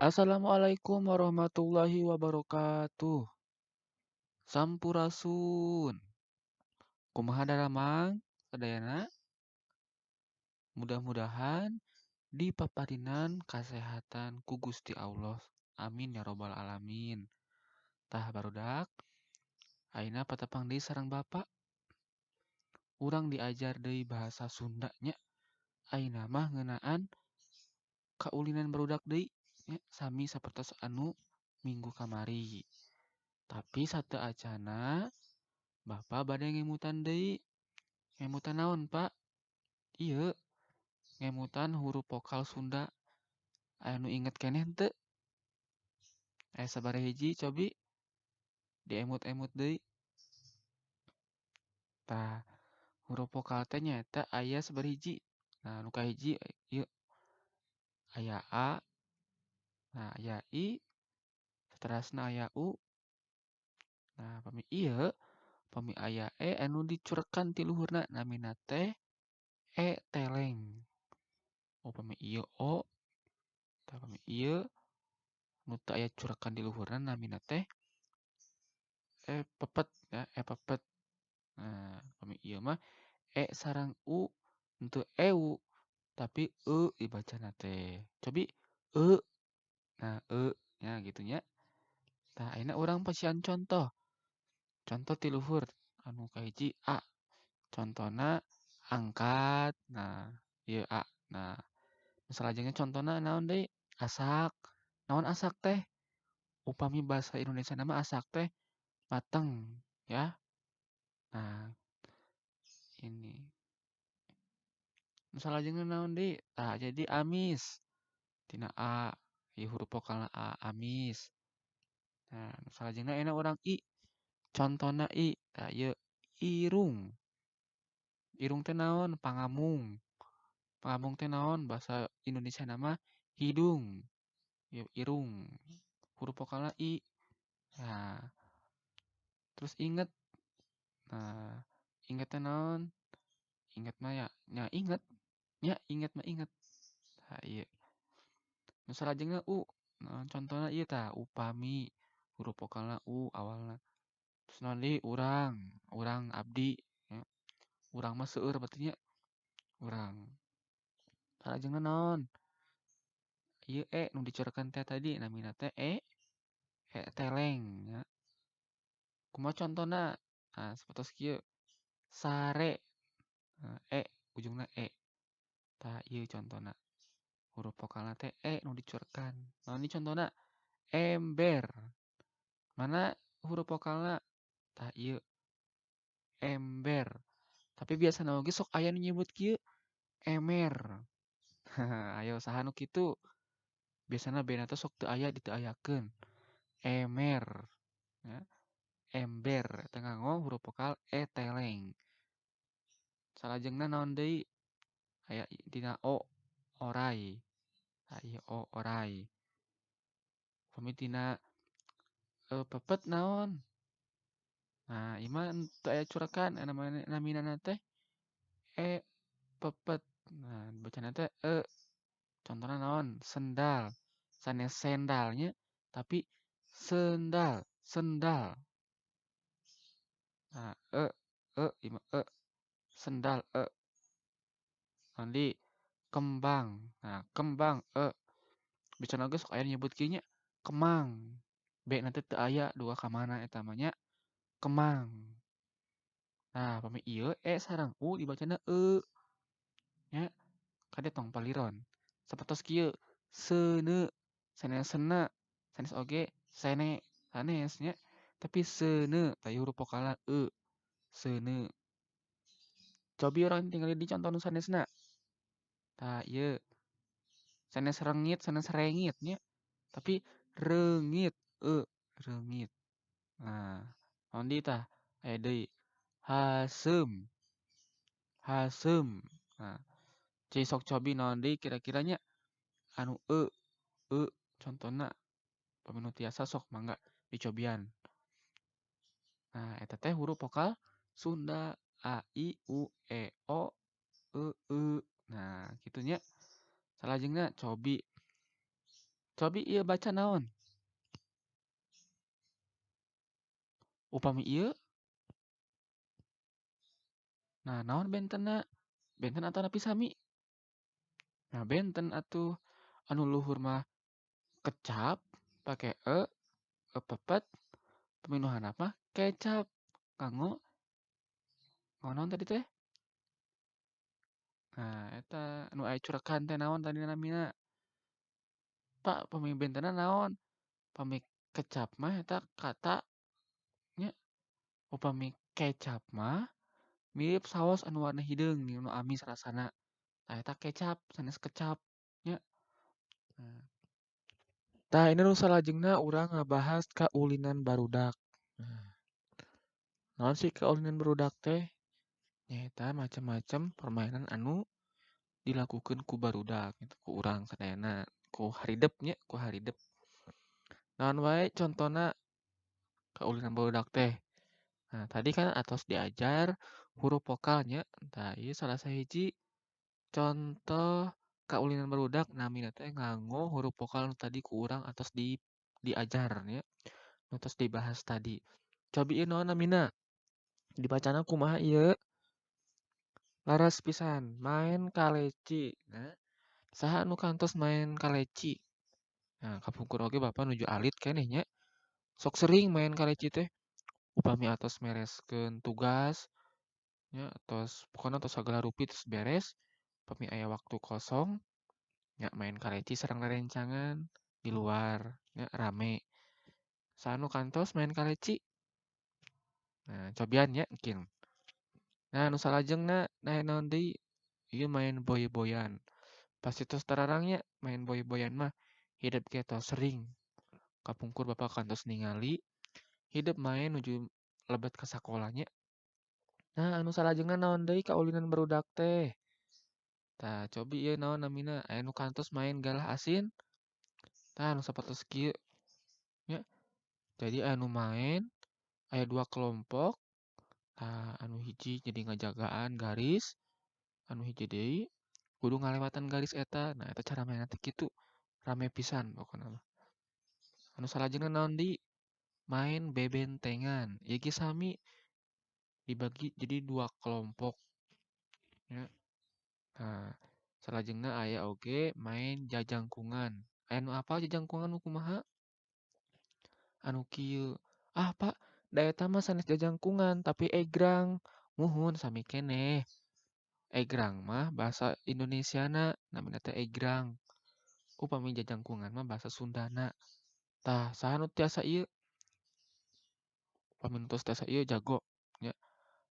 Assalamualaikum warahmatullahi wabarakatuh. Sampurasun. Kumaha daramang sadayana? Mudah-mudahan dipaparinan kasehatan ku Gusti Allah. Amin ya robbal alamin. Tah barudak, ayeuna patepang deui sareng Bapak. Urang diajar deui bahasa Sunda nya. Ayeuna mah ngeunaan kaulinan barudak deui nya, sami sapertos anu minggu kamari. Tapi sateu acana Bapak bade ngemutan deui. Ngemutan naon, Pak? Ieu ngemutan huruf vokal Sunda. Aya nu inget keneh henteu? Aya sabaraha hiji cobi diemut-emut deui. Tah, huruf vokal teh nyaeta aya sabaraha hiji. Nah, nu kahiji ieu aya A, nah aya I, saterasna aya U. Nah, pami ieu pami aya E anu dicurekan ti luhurna namina teh E teleng. Upami ieu O, tah pami ieu nu teu aya curekan di luhurna namina teh E pepet ya, E pepet. Nah, pami ieu mah E sareng U henteu eu tapi e dibacana teh. Cobi e. Nah, e nya gitu nya. Tah, ayeuna urang pasian contoh. Contoh ti luhur anu kahiji A. Contona angkat. Nah, ieu A. Nah, salajengna contona naon deui? Asak. Naon asak teh? Upami bahasa Indonesia mah asak teh mateng ya. Nah, ini. Nu salajengna naon deui? Tah, jadi amis. Tina A, ieu huruf vokalna A, amis. Nah, nu salajengna ayeuna urang I. Contona I, tah ieu irung. Irung teh naon? Pangamung. Pangamung teh naon? Bahasa Indonesia mah hidung. Ieu irung. Huruf vokalna I. Nah, terus inget. Nah, inget teh naon? Inget mah ya, nya inget. Nya inget mah inget. Tah ieu. Nu salajengna U. Nah, contona ieu tah upami huruf vokalna U awalna. Terus naon deui? Urang, urang abdi nya. Urang mah seueur berarti nya. Urang. Salajengna naon? Ieu E nu dicurekan teh tadi namina teh E, E teleng nya. Kumaha contona? Nah, sapertos kieu. Sare. Nah, E ujungna E. Tah ieu contona. Huruf vokalna teh E nu dicurekan. Naon deui contona? Ember. Mana huruf vokalna? Tah ieu. Ember. Tapi biasana oge sok aya nu nyebut kieu emer. Ayo saha nu kitu? Biasana B na teh sok teu aya diteu ayakeun. Emer. Ya. Ember eta nganggo huruf vokal E teleng. Salajengna naon deui? Aya dina O, orai. Tah ieu O orai. Pami tina pepet naon? Nah, ieu mah teu aya curekan namina teh E pepet. Nah, bacana teh E. Contona naon? Sendal. Sanes sendal nya, tapi sendal, sendal. Nah, e, e ieu mah e. Sendal e. Naon deui? Kembang. Nah, kembang e. Biasana oge sok aya nu nyebut kieu nya, kemang. B na teh teu aya duka ka mana eta mah nya. Kemang. Nah, pami ieu E sareng U dibacana e. Nya, kade tong paliron. Sapertos kieu, seuneu, sanes sena, sanes oge sene, sanes nya. Tapi seuneu, tah ieu huruf vokalna e. Seuneu. Cobi urang tingali di conto nu sanesna. Tah ieu. Sanes rengit, sanes rengit nya. Tapi reungit, e, reungit. Nah, naon deui tah? Aya deui. Haseum. Haseum. Nah, cai sok cobi naon deui kira-kira nya? Anu e, e contona pami nu tiasa sok mangga dicobian. Nah, eta teh huruf vokal Sunda A I U E O E E. Nah, kitu nya. Salajengna cobi. Cobi ieu baca naon? Upami ieu? Nah, naon bentenna? Benten atanapi sami? Nah, benten atuh. Anu luhur mah kecap pake e, e pepet, pami nu handap mah kecap. Kanggo naon tadi teh? Nah, eta nu aya curekan teh naon tadi namina? Pak, pami bentenna naon? Pami kecap mah eta kata nya. Upami kecap mah mirip saos anu warna hideung nu amis rasana. Tah eta kecap sanes kecap nya. Nah. Tah ini nu salajengna urang ngabahas kaulinan barudak. Nah. Naon sih kaulinan barudak teh? Nyaeta macem-macem permainan anu dilakukeun ku barudak gitu, ku urang sadayana, ku haridep nya, ku haridep. Naon wae contona kaulinan barudak teh? Nah, tadi kan atos diajar huruf vokal nya. Tah ieu salah sahiji contoh kaulinan barudak namina teh nganggo huruf vokal nu tadi ku urang atos diajar nya, nu tos dibahas tadi. Cobi ieu naon namina? Dibacana kumaha ieu? Leres pisan, maen kaleci. Nah, saha anu kantos maen kaleci? Nah, kapungkur oge bapa nuju alit keneh nya. Sok sering maen kaleci teh. Upami atos mereskeun tugas nya, atos pokona tos sagala rupi tos beres, upami aya waktu kosong nya maen kaleci sareng rerencangan di luar nya rame. Saha nu kantos maen kaleci? Nah, cobian nya engkin. Nah, nu salajengna naon deui? Ieu maen boy-boyan. Pasti tos tararang nya maen boy-boyan mah. Hidep ge tos sering. Kapungkur bapa kantos ningali hidep maen nuju lebet ka sakola nya. Nah, anu salajengna naon deui kaulinan barudak teh? Tah, cobi ieu naon namina? Aya nu kantos maen galah asin? Tah, anu sapertos kieu nya. Jadi anu maen aya dua kelompok. Tah, anu hiji jadi ngajagaan garis, anu hiji deui kudu ngalewatan garis eta. Nah, eta cara mainna teh kitu. Rame pisan pokona mah. Anu salajengna naon deui? Maen bebentengan. Ieu ge sami dibagi jadi dua kelompok nya. Nah, salajengna aya oge maen jajangkungan. Aya nu apal jajangkungan nu kumaha? Anu kieu, "Ah, Pak, da eta mah sanes jajangkungan tapi egrang." Muhun sami keneh. Egrang mah bahasa Indonesiana namina teh egrang. Upami jajangkungan mah bahasa Sundana. Tah, saha nu tiasa ieu? Upami nu tos tiasa ieu jago nya.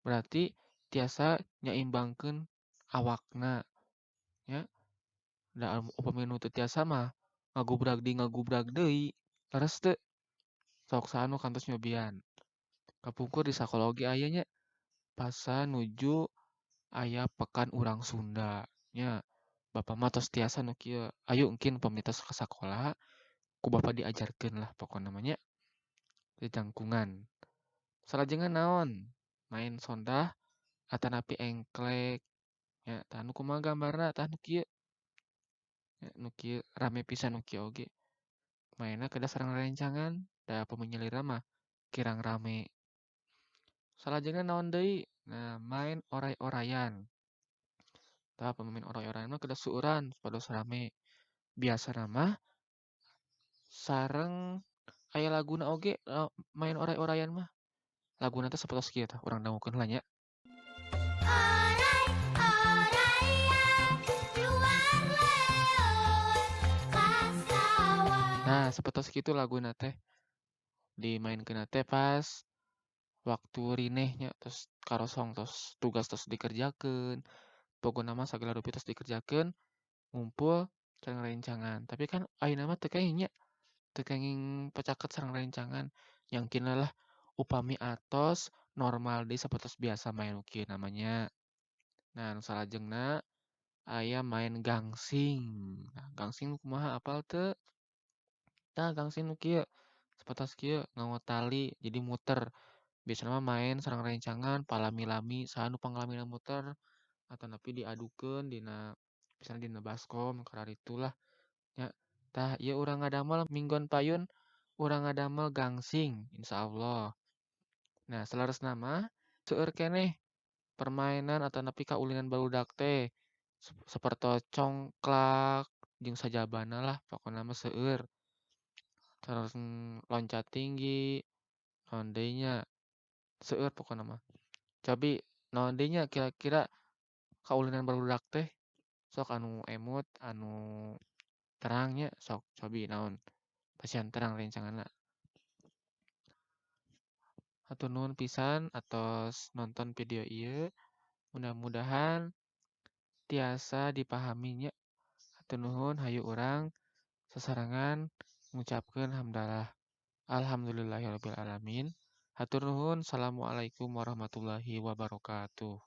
Berarti tiasa nyaimbangkeun awakna nya. Da upami nu teu tiasa mah ngagubrag deui ngagubrag deui. Leres teu? Sok saha nu kantos nyobian? Kapungkur di sakola oge aya nya. Pasa nuju aya pekan urang Sunda nya. Bapa mah tos tiasa nu kieu. Ayu engkin upami tos ka sakola ku bapa diajarkeun lah pokona mah nya. Jajangkungan. Salajengna naon? Maen sondah atanapi engklek nya. Tah nu kumaha gambarna? Tah nu kieu. Nya nu kieu rame pisan nu kieu oge. Maenna kedah sareng rerencangan, da upami nyalira mah kirang rame. Salajengna naon deui? Nah, maen oray-orayan. Tah upami maen oray-orayan mah kedah seueuran supados rame. Biasana mah sareng aya laguna oge maen oray-orayan mah. Laguna teh sapertos kieu tah, urang dangukeun heula nya. Oray-orayan luar leuweung ka sawah. Nah, sapertos kitu laguna teh. Dimaenkeunna teh pas waktu rineh nya, tos karosong tos tugas tos dikerjakeun. Pokona mah sagala rupi tos dikerjakeun, ngumpul sareng rerencangan. Tapi kan ayeuna mah teu kenging nya, teu kenging pacaket sareng rerencangan. Nya engkin lah upami atos normal deui sapertos biasa maen nu kieu namanya. Nah, nu salajengna aya maen gangsing. Nah, gangsing nu kumaha apal teu? Tah gangsing nu kieu, sapertos kieu nganggo tali jadi muter. Biasana mah maen sareng rerencangan palami-lami saha nu panglamina muter atanapi diadukeun dina misalna dina baskom kararitu lah nya. Tah ieu urang ngadamel minggon payun urang ngadamel gangsing insyaallah. Nah saleresna mah seueur keneh permainan atanapi kaulinan barudak teh sapertos congklak jeung sajabana lah pokona mah seueur. Terus loncat tinggi, naon deui nya, seueur pokona mah. Cobi naon deui nya kira-kira kaulinan barudak teh sok anu emut anu terang nya sok cobi naon pasihan terang rerencanganna. Hatur nuhun pisan atos nonton video ieu, mudah-mudahan tiasa dipahami nya. Hatur nuhun hayu urang sasarengan ngucapkeun hamdalah. Alhamdulillahirabbil alamin. Hatur nuhun. Assalamualaikum warahmatullahi wabarakatuh.